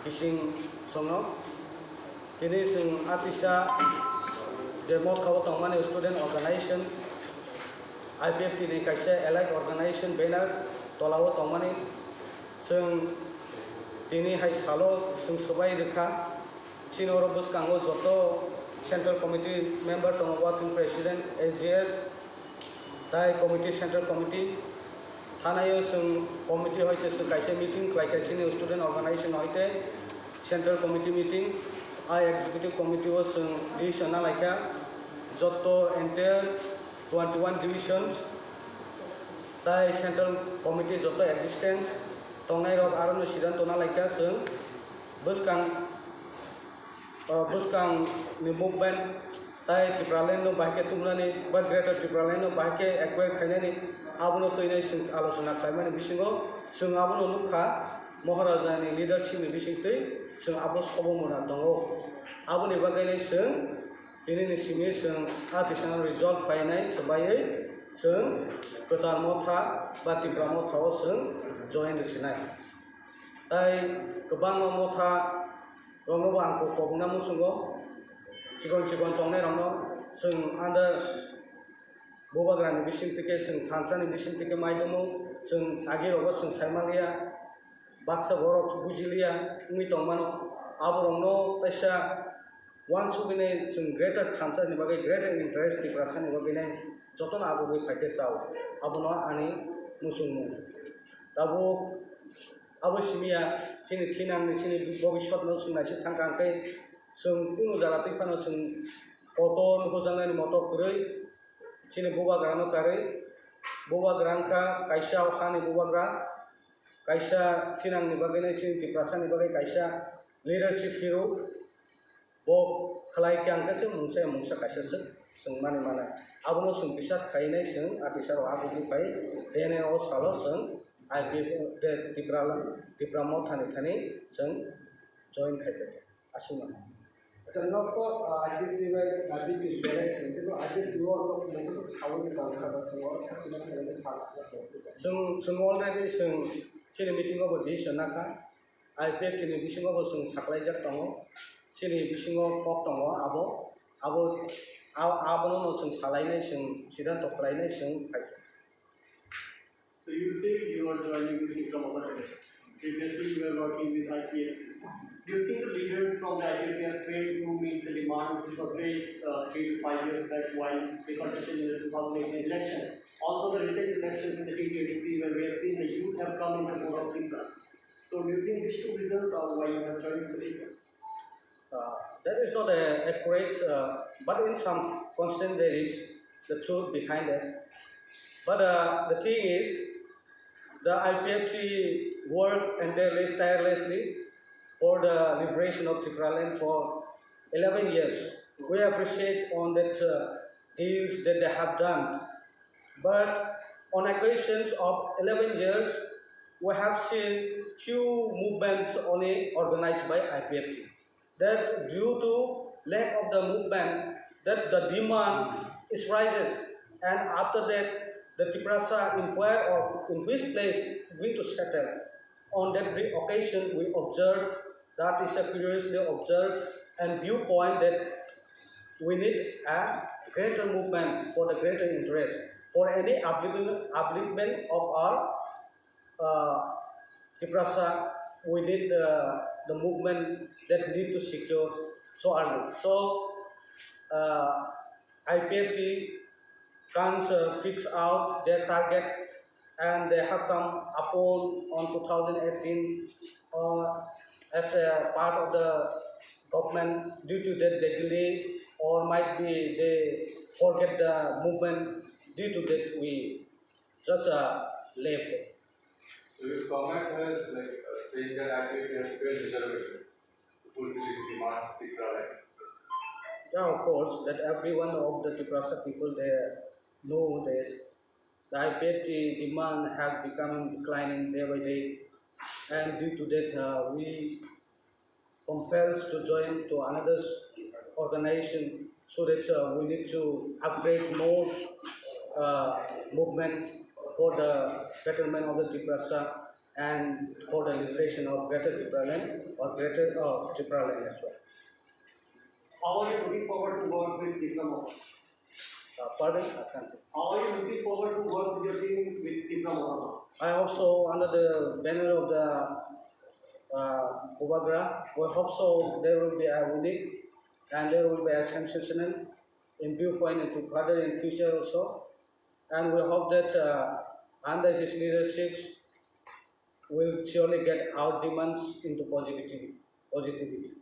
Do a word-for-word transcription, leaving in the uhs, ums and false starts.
Bising songo tini chwng atisa je Motha o tongmani student organization, I P F T ni kaisa allied organization banner tola o tongmani chwng tini hai salo chwng swbai rwkha. Chini oro bwskango joto central committee member tongo, working president, S G S, tai committee, central committee. Thanaio chwng committee hoite chwng kaisa meeting khlaikha chini student organization hoite central committee meeting. A executive committee o chwng decision nalaikha joto entire twenty one divisions tai central committee joto existence tongnai rok arono sidanto nalaikha chwng bwskang, ah, bwskang ni movement tai Tipraland no bahai khe tubunani ba Greater Tipraland no bahai khe acquire khainani abono twinai chwng alochona khlaimani bisingo chwng abono nukha Maharaja ni leadership ni bisingtwi chwng abo sobo mona tongo. Aboni bagwi nai chwng tini ni simi chwng a decision result khlainai swbaiwi chwng kwtal Motha ba Tipra Motha o chwng join rwsinai. Tai kwbangma Motha rokno bo ang kok kobna muchungo, chikon chikon tongnai rokno chwng under bubagrani bising tike chwng thansa ni bising tike maidumu chwng agi rogo chwng saimaliya, baksa borok bujiliya wngwi tongmano. Aborokno kaisa wansugwi nai chwng greater thansa ni bagwi, greater interest Tiprasa ni bagwi nai jotono abugwi phaikhe chao, abono ani muchungmung. Tabuk abo simiya chini thinangni, chini bobiswtno chwng naisik thangkha, hwnkhe chwng kunu jaga twi phano chwng kotor hujaknani motok kwrwi chini bubagrano karwi. Bubagra wngkha kaisa o hani bubagra, kaisa thinangni bagwi nai chini Tiprasani bagwi kaisa leadership hero. Bo khlai khe ang khe se mungsa ya mungsa kaisa se chwng mani mana. Abono chwng bisas khainai chwng atisaro agugwi phai D N A o salo chwng I P F de Tipra, Tipra Motha ni thani chwng join khai kha. Aswk mano. Acha, nok to, ah, I P F T bai, ah, I P F T balance ni, tebo I P F T o nok mungsa sawi ni tong kha ba chwng oro kha chwng kha sa. Chwng, chwng already chwng chini meeting o bo decision nakha. I P F T ni bisingo bo chwng saklaijak tongo, chini bisingo kok tongo, abo, abo, a-, abono no chwng salainai, chwng siddhanto khlainai, chwng phai. So you say you are joining with Tipra Motha Federation. Previously you were working with I P F T. Do you think the leaders from the I P F T have failed to meet the demand which was raised, uh, three to five years back while they contested in the two thousand eighteen election? Also the recent elections in the T T A D C where we have seen the youth have come in support of Tipra. So do you think these two reasons are why you have joined the league? Uh, that is not a, accurate, uh, but in some constant there is the truth behind that. But, uh, the thing is, the I P F T worked and tireless-, tirelessly for the liberation of Tipraland for eleven years. We appreciate on that, uh, deals that they have done. But on occasions of eleven years, we have seen few movements only organized by I P F T. That due to lack of the movement, that the demand is rises, and after that, the Tiprasa inquire of in which place going to settle. On that re-, occasion, we observed, that is a curiously observed and viewpoint that we need a greater movement for the greater interest, for any upliftment, upliftment of our, uh, Tiprasa, we need the, the movement that need to secure so early. So, uh, I P F T can, uh, fix out their target, and they have come upon on two thousand eighteen, uh, as a part of the government. Due to that they delay, or might be they forget the movement. Due to that we just, uh, left. So your comment was like, uh, saying that I P F T has failed reservation to fulfill its demands, Tipraland. Yeah, of course, that every one of the Tiprasa people, they know that the I P F T demand has becoming declining day by day, and due to that, uh, we compels to join to another organization so that, uh, we need to upgrade more, uh, movement for the betterment of the Tiprasa. and for the liberation of Greater Tipraland or Greater uh, Tipraland as well. How are you looking forward to work with Tipra Motha? Uh, pardon, I can't. How are you looking forward to work with your team with Tipra Motha? I hope so under the banner of the uh, Bubagra. We hope so there will be a unique and there will be a sensational in viewpoint in further in future also. And we hope that uh, under his leadership will surely get our demands into positivity. positivity.